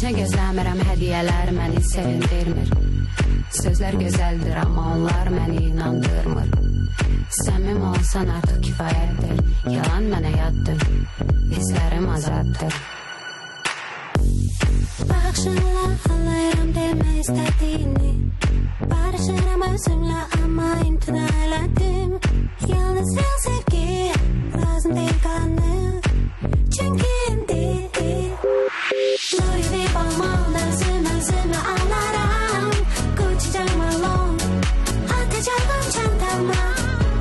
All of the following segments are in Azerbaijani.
Nə gözləmirəm, hədiyyələr məni sevindirmir. Sözlər gözəldir, amma onlar məni inandırmır. Səmimi olsan artıq kifayətdir. Yalan mənə yaddır, hisslərim azaddır. Bağışla, anlayıram demək istədiyini. Barışıram özümlə, amma imtina elədim. Yalnız real sevgi, lazım deyil qalanı. Çünki indi Louis V Balmain, özüm özümü alaram. Gucci Jo Malone, atacağım çantama.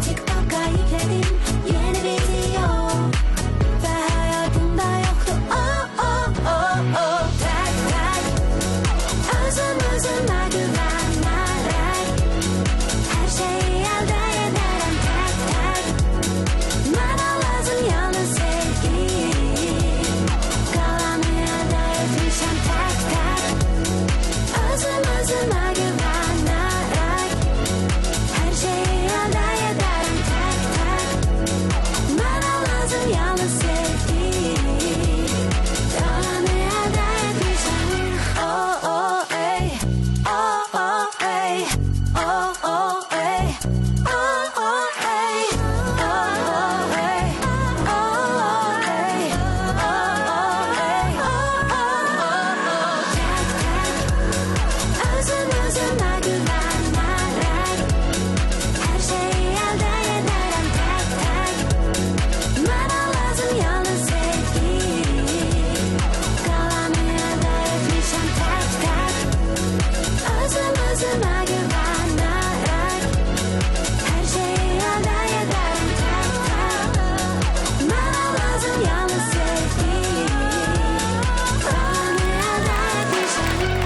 TikTok'a yükledim yeni video. Ve hayatımda yoktu oh oh oh oh. Tek tek özüm özüme güvenerek her şeyi elde ederim tek tek. Bana lazım yalnız sevgi. Kalanı elde etmişim tek tek. Özüm özüme güvenerek her şeyi elde ederim tek tek. Bana lazım yalnız sevgi. Kalanı elde etmişim. Oh oh ey, oh oh ey, oh oh ey, oh oh ey, oh oh ey, oh oh ey, oh oh ey, oh oh oh. Tek tek özüm özüme güvenerek her şeyi elde ederim tek tek. Bana lazım yalnız sevgi. Kalanı elde etmişim tek tek. Özüm özüme güvenerek her şeyi elde ederim tek tek. Bana lazım yalnız sevgi. Kalanı elde etmişim.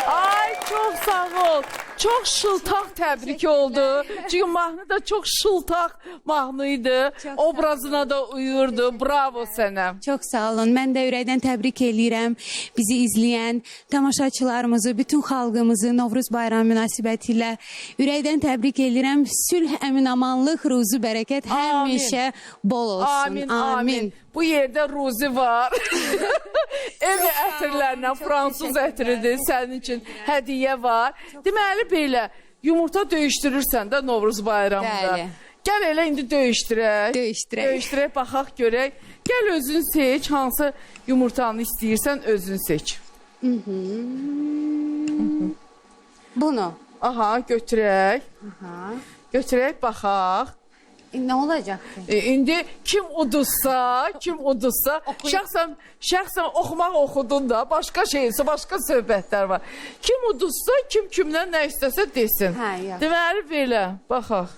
Ay, çox sağ ol. Çox şıltaq təbrik oldu. Çünki mahnı da çox şıltaq mahnı idi. Çox. Obrazına da uyurdu. Bravo sənə. Çox sağ olun. Mən də ürəkdən təbrik eləyirəm bizi izləyən tamaşaçılarımızı, bütün xalqımızı Novruz bayramı münasibətilə ürəkdən təbrik eləyirəm. Sülh, əmin-amanlıq, ruzu, bərəkət Amin. həmişə bol olsun. Amin, amin. Bu yerdə ruzi var. Ev ətirlərindən fransız ətridir sənin üçün hədiyyə var. Deməli belə, yumurta döyüşdürürsən də Novruz bayramında. Bəli. Gəl elə indi döyüşdürək. Döyüşdürək. Döyüşdürək, baxaq görək. Gəl özün seç, hansı yumurtanı istəyirsən özün seç. Bunu. Aha, götürək. Aha. Götürək, baxaq. Nə olacaq ki? İndi kim uduzsa, kim uduzsa, şəxsən oxumaq oxudun da, başqa şeysə, başqa söhbətlər var. Kim uduzsa, kim kimdən nə istəsə desin. Hə, yaxşı. Deməli belə, baxaq.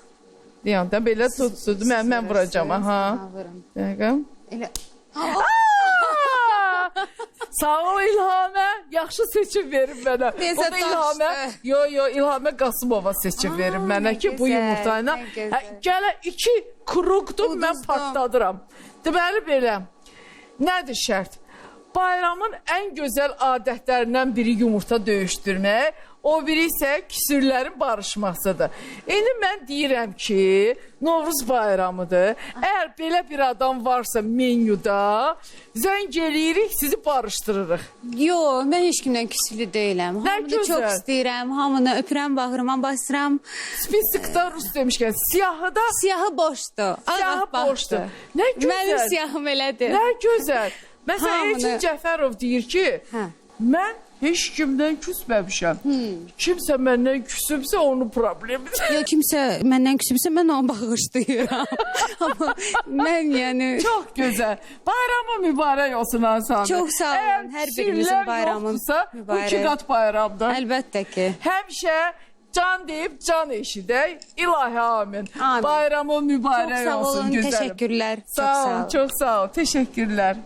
Deyəndə belə tutsun, mən vuracağam, aha. Aha, vurun. Dəqiqə. Elə Aa! Sağ ol İlhamə, yaxşı seçim verin mənə. Necə O da İlhamə, daşdı. yo yo İlhamə Qasımova seçim verin mənə nə ki, bu gözəl, yumurta ilə. nə gözəl. Hə, gələ iki kruqdur, mən Uduzdum. partladıram. Deməli belə, nədir şərt? Bayramın ən gözəl adətlərindən biri yumurta döyüşdürmək, o biri isə küsürlərin barışmasıdır. İndi mən deyirəm ki, Novruz bayramıdır. Əgər belə bir adam varsa menyuda, zəng eləyirik, sizi barışdırırıq. Yo, mən heç kimdən küsülü deyiləm. Nə Hamını çox gözəl. istəyirəm, hamını öpürəm, bağrıma basıram. Spisikdə rus demişkən, siyahıda Siyahı boşdur. Siyahı Ağappaqdır. boşdur. Nə gözəl. Mənim siyahım elədir. Nə gözəl. Məsələn, Hamını. Elçin Cəfərov deyir ki, Hə. mən heç kimdən küsməmişəm. Kimsə məndən küsübsə onun problemidir. Yox, kimsə məndən küsübsə mən onu bağışlayıram. Amma mən yəni Çox gözəl. Bayramı mübarək olsun Hasan. Çox sağ olun. Hər birimizin küsürlər bayramı yoxdursa, bu iki mübarək. qat bayramdır. Əlbəttə ki. Həmişə can deyib can eşidək. İlahi amin. Amin. Bayramı mübarək Çox sağ olsun olun. gözəlim. Təşəkkürlər. Çox Sağ sağ olun. olun. Çox sağ ol. Təşəkkürlər.